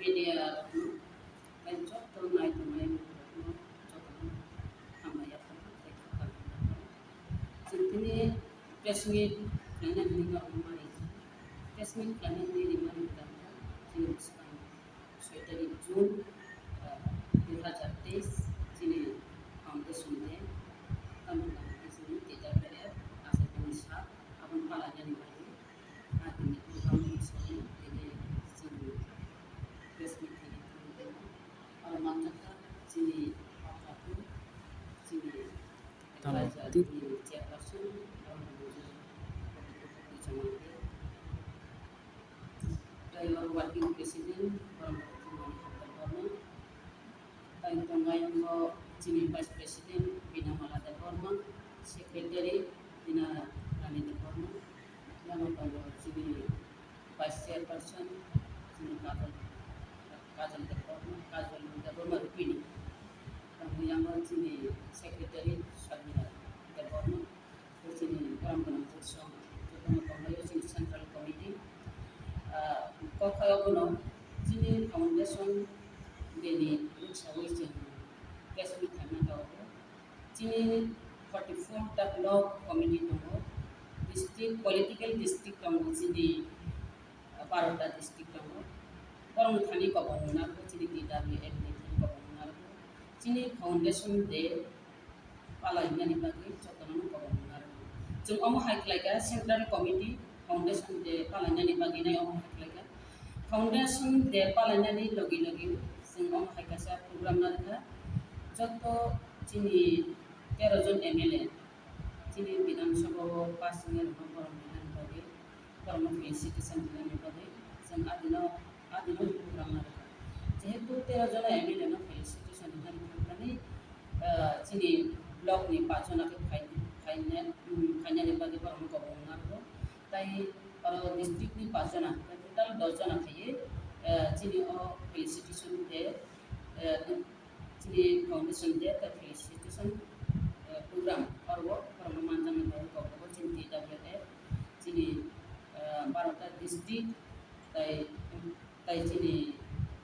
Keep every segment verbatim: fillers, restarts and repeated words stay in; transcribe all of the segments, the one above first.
Media rokno, tei joto nai tongnai rokno jotono hambai yaphar tei kha kaham yaphar. Chwng tini press meet khlaina hwnwi norokno ma rijak. Press meet khlaina hwnwi rima rijak chini bwskang soi tarik June, ah, dui hazar teis chini foundation day. Tamni bagwi chini T W F achaimani sal, aboni palainani bagwi. Agini program ni simi tini chwng press meet khaina thangwi tongo. Oro manjakha chini Phatarkhu, chini Tamo advisor, twi- chini chairperson, oro manjakha Phatarkhu Pujamante. Tei oro working president, oro manjakha Mani Hapta Borma. Tei tongo ayang o chini Vice President Binamala Debbarma, Secretary Dina Rani Debbarma, yang tongo chini Vice Chairperson chini Kajal, Kajal Debbarma, Kajal Debbarma Rupini. Tei yang o chini Secretary Sharmila Debbarma. Chini borom gwnang jwk song, jotono tonglaio chini Central Committee. Ah, kok hai obono chini foundation day ni rwksawi chwng press meet khaima tongo. Chini forty four ta block committee tongo, district, political district tongo chini, ah, baro ta district tongo. Borokni thani kobong narwgo, chini T W F ni thani kobong narwgo. Chini foundation day palainani bagwi jotono kobong narwgo. Chwng omo hai khlaikha, Central Committee Foundation Day palainani bagwi nai omo hai khlaikha. Foundation Day palainani logi logi chwng omo hai kaisa program narwkha. Joto chini tero jon M L A, chini Bidhan Sabha o pass wngnai rokno borom rwnani bagwi, borokno felicitation rwnani bagwi chwng adino, adino program narwkha. Jehetu tero jona M L A no felicitation rwnani thangkani, ah, chini block ni pach jona khe phai-, phaina, um, phainani bagwi borokno kobong narwgo. Tai oro district ni pach jona, total dos jona khaiwi, ah, chini o felicitation day, ah, chini foundation day tei felicitation, eh, program oro borokno manjaknai bagwi kok tongo chini T W F, chini, eh, baro ta district tei, tei chini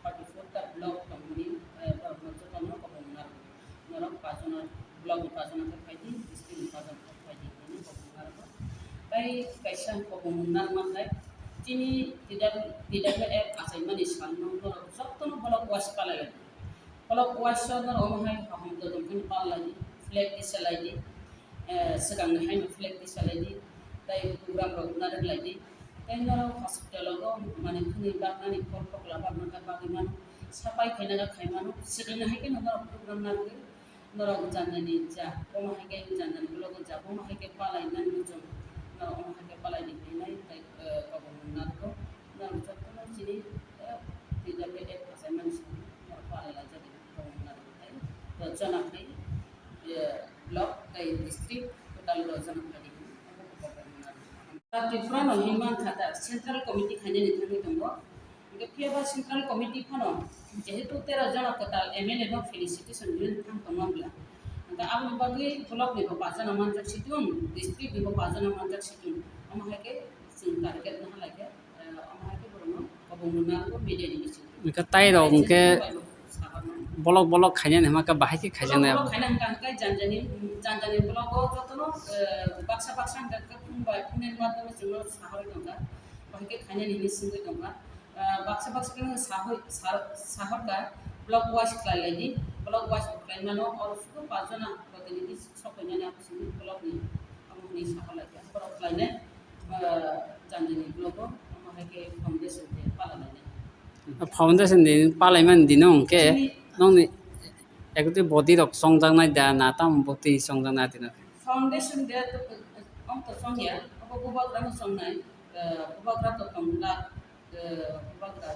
forty four ta block tongmani, eh, borokno jotono kobong narwgo. Norok pach jona, block ni pach jona khe phaidi, district ni pach jona khe phaidi hinwi kobong narwgo. Tei kaisa kobong narwkma khe chini T W F achaimani salno norok jotono block wise palai laidi. Block wise o norok omo hai kaham todon khe palaidi, flag tisalaidi, eh, swkangni haino flag tisalaidi, tei program rok narwk laidi, tei norok hospital o mane thani baknani, phol phokla bakna khe bagwi mano, sapai khaina khe khai mano, swkangni hai kheno norok program narwgwi norok janani ja, omo hai khe janani block o ja, omo hai khe palainani muchung, norok omo hai khe palaidi hinwi nai tei, eh, kobong narwgo, norok jotono chini, eh, T W F achaimani simi norok palai laijadi. Rwchana khlai, eh, block tei district total rwchana khlai di. Tripura no hinwi mankha da, Central Committee khainani thangwi tongo. Hwnkhe phiyaba Central Committee phano jehetu tero jona kwtal M L A no felicitation rwna thang tongma bwla. Hwnkhe aboni bagwi block ni bo pachana manjak situng, district ni bo pachana manjak situng. Omo hai khe chwng target naha lai khe. Hwnkhe tai rok hwnkhe bolok bolok khainani hwnba khe bahai khe khaijaknai abo. Khaina hwnkha hwnkhe janjani, janjani blogo jotono, eh, baksa baksa hwnkha khe phung bai phungni madhyome chwngno sahorwi tongkha. Bahai khe khainani hinwi swngwi tongkha. Eh, baksa baksa khe sahoi-, sa-, sahorkha, block wise khlai laidi, block wise bo khlai mano, oro sudu pachjona protinidhi sok painani abo simi block ni, amo hwnwi sahor lai kha. Borok khlainai, ah, janjani blogo, omo hai khe foundation day pala lainai. Foundation day palaimani dino hwnkhe nokni ekti body rok chongjaknai da na tamo body chongjaknai atino? Foundation day to, om to chongya, obo bubagra no chongnai, ah, bubagra to tongla, ah, bubagra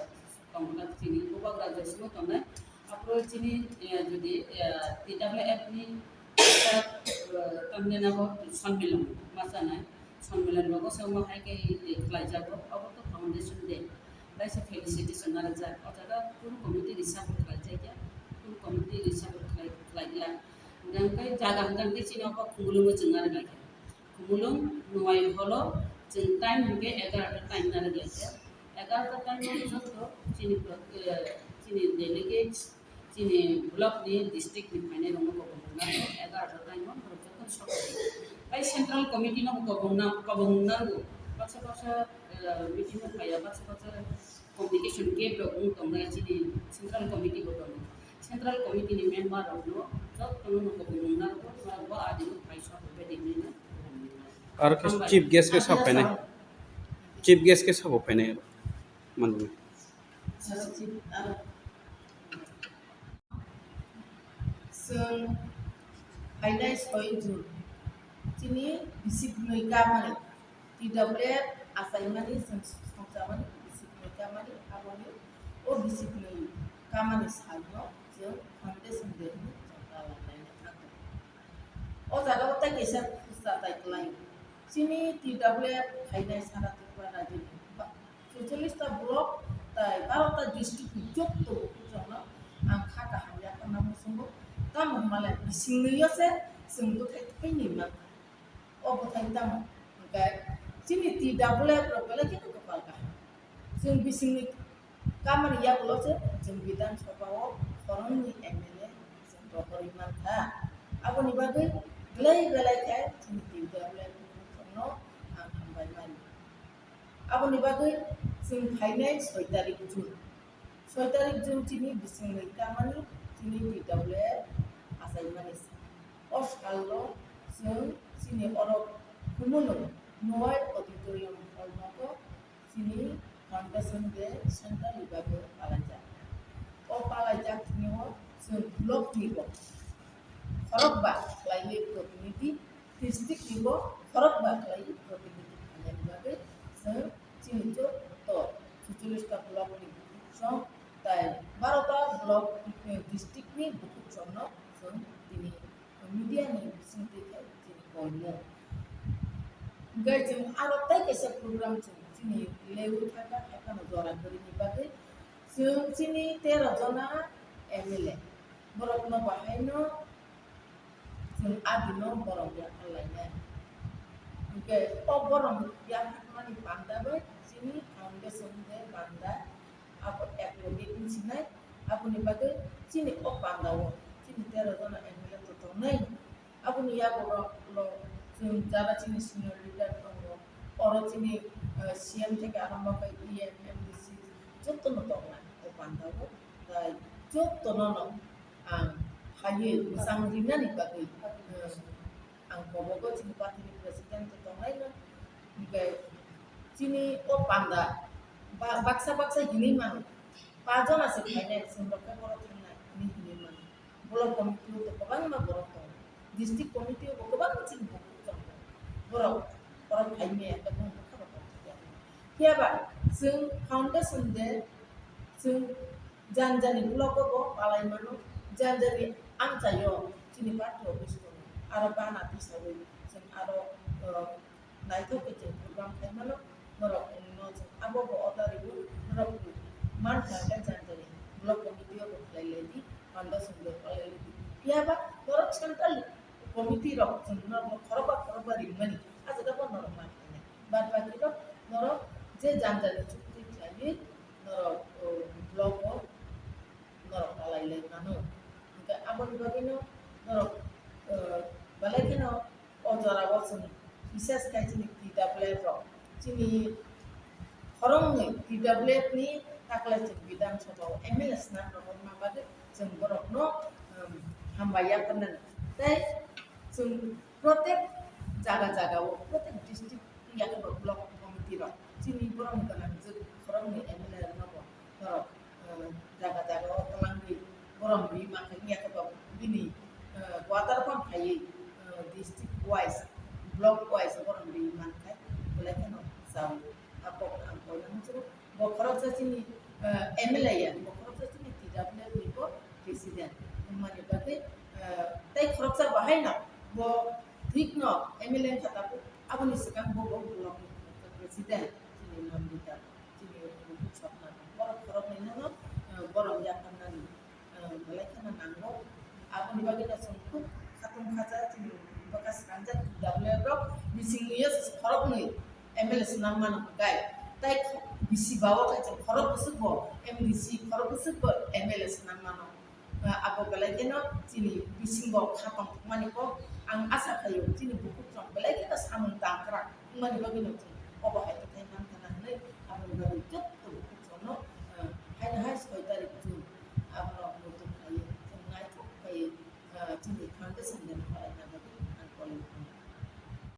tongla chini bubagra josimo tongnai. Aphuru chini, eh, jodi, eh, T W F ni, eh, tamni nabo sonmilan ma chanai. Sonmilan rogo se omo hai khe, eh, khlai jago. Obo to foundation day. Kaisa felicitation narwkjak. O jaga tour committee reshuffle khlai jakya. Tour committee reshuffle khlai, khlai glak. Hwnkhe jaga hwnkhe chini obo Khumulwngo chwng narwk lai kha. Khumulwng Nuai holo chwng time hwnkhe egaroh ta time narwk lai kha. Egarota time o joto chini, eh, chini delegates, chini block ni, district ni phainai rokno kobong wngnai, egarota time o borok joto sok. Tai central committee no kobong na, kobong nango. Baksa baksa, eh, meeting o phaiya, baksa baksa communication gap rok wng tongnai, chini central committee bo tongo. Central committee ni member rokno jotono no kobong nango, bo adi no phai sok bedi hinwi no. Aro khe chief guest khe sa phainai. Chief guest khe sabo phainai manwi. Chwng phainai soi June chini bisi bwrwi kamani T W F achaimani chwng songchamani bisi bwrwi kamani aboni o bisi bwrwi kamani salno chwng foundation day hinwi chwng palan laina thangkha. O jaga o tei kaisa khursa tai kwlai. Chini T W F phainai sara Tripura rajyoni ba-, suicholish ta block tai baro ta district ni jotto bukukrokno ang kha kaham yapharna muchungo. Tamo hwnba le bisingni yo se chwng bwthai thaini mankha. O bwthai tamo hwnkhe chini T W F rok belai kheno kwpal kaham. Chwng bisingni kamani yagulo se chwng Bidhan Sabha o khoroknwi M L A chwng rohorwi mankha. Aboni bagwi belai belai khe chini T W F no ang hambai mani. Aboni bagwi chwng phainai soi tarik June. Soi tarik June chini bisingni kamani chini T W F achaimani sal. O salno chwng chini oro Khumulwng Noy Auditorium Hall nogo chini Foundation Day Center ni bagwi palaijak. O palaijak thwngyo chwng block ni bo khorokba khlaiwi protinidhi, district ni bo khorokba khlaiwi protinidhi phainani bagwi chwng chini joto suicholish ta block ni bukukrok tai baro ta block, eh, district ni bukukrokno chwng tini media ni bisingtwi khe chini koimung. Hwnkhe chwng aro tei kaisa program chwng chini leui thangkha, haiphano jora kwrwini bagwi chwng chini tero jona M L A borokno bahaino chwng adino borom yapharlainai. Hwnkhe o borom yapharmani panda bai chini foundation de panda abo eklo de wngsinai. Aboni bagwi chini o panda o chini tero jona M L A to tongnai. Aboni yago rok lo chwng jara chini senior leader tongo. Oro chini, eh, C M theke arombo khe E M, M D C jotono tongnai o panda o. Tai jotono no ang phaiwi mwchang rinani bagwi, eh, ang kobogo chini party ni president tongnaino, hwnkhe chini o panda ba-, baksa baksa hinwi mano, pa jona se phainai, chwng rok khe borok thangnai hinwi hinwi mano. Block committee o to kwbangma borok tongo, district committee o bo kwbangma chini borok tongo, borok borok phai maya khe bumung bwkha rok tongthokya. Phiya ba chwng foundation day chwng jani jani block o bo palai mano, jani jani amchaio chini party office tongo, aro bana tisawi chwng aro, uh, naithok khe chwng program khai mano, norok no chwng abo bo order rw, norok mankha khe jani jani block committee o bo khlai lai di, foundation day palai lai di. Phiya ba norok central committee rok chwng norok khorokba khorokba ringmani, ah jaga bo norok mankha nai. Bad baki rok norok je jani jani chukti khlaiwi norok, o, block o norok palai lai mano. Hwnkhe aboni bagwino norok, o, belai kheno o jora o chwng bises khai chini T W F rok chini khoroknwi T W F ni taklai chwng Bidhan Sabha o M L A swnam rok wngma bagwi chwng borokno, um, hambai yapharnani tei chwng protek jaga jaga o, protek district yakhe bo block committee rok chini borok ni gwnang jwk khoroknwi M L A rok no bo norok, uh, jaga jaga o twlangwi borom rwi mankha, wngya khe bo bini, uh, quarter phano khaiwi, uh, district wise, block wise borom rwi mankhai, belai kheno chao. A kok ang koina muchungo, bo khoroksa chini, uh, M L A ya, bo khoroksa chini T W F ni bo president wngmani bagwi, uh, tei khoroksa bo haino bo thik no M L A wngkha tabuk, aboni swkang bo bo block ni khoroksa president chini Nandita. Chini bukhuk sokna borok khoroknwi no, eh, borom yapharnani, eh, belai kheno nango. Aboni bagwi no chwng khub khatung khacha chini bwkha swkangjak W F rok bisingni yo khoroknwi M L A swnam mano hwnkhe. Tai bisi bawo khe chwng khorok bwswk bo M D C, khorok bwswk bo M L A swnam mano. Ah, abo belai kheno chini bisingo kha tongthokmani kok ang asa khaio, chini bukhuk chwng belai kheno samung tangkrak wngmani bagwino chwng obo hai kwthai man khana hwnwi aboni bagwi jotto bukhuk chwngno, ah, haino hai soi tarik June abono muitu khlaiwi chwng naithok khlaiwi, ah, chini foundation day no khwlaina